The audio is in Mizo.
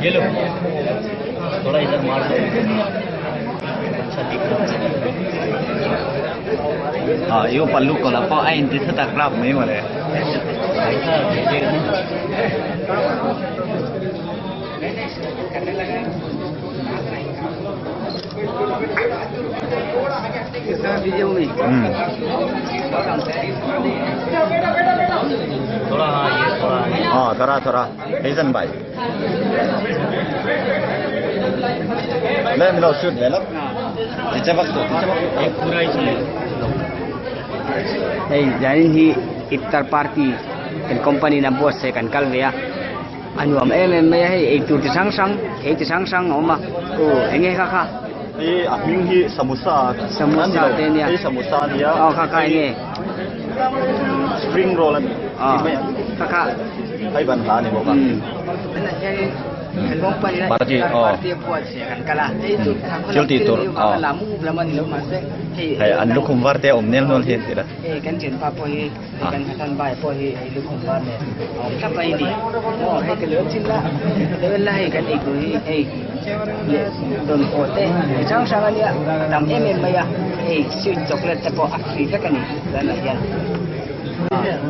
ये लो थोड़ा इधर मार दो अच्छा दिख रहा À, yêu palu ko la po ai in ti tak rap mai mare. ऐसा भेजेगा ना Hmm. थोड़ा हाँ ये थोड़ा हाँ थोड़ा थोड़ा Hazen भाई ले मिलो shoot ले लो तिचे बघतो तिचे बघतो एक पूरा इसमें Hei zanin hi iftar party kan company na boss se kan kal ve a a nuam em em mai a hei eitur chi hrang hrang thei chi hrang hrang a awm a aw eng nge kha kha Hei a hming hi samosa Samosa te nia. Hei samosa nia aw kha kha eng nge spring roll ani aw kha kha hei ban hla ani bawk a Party aw thil tih tur aw hei an lukhum var te a awm nel nual hi an ti la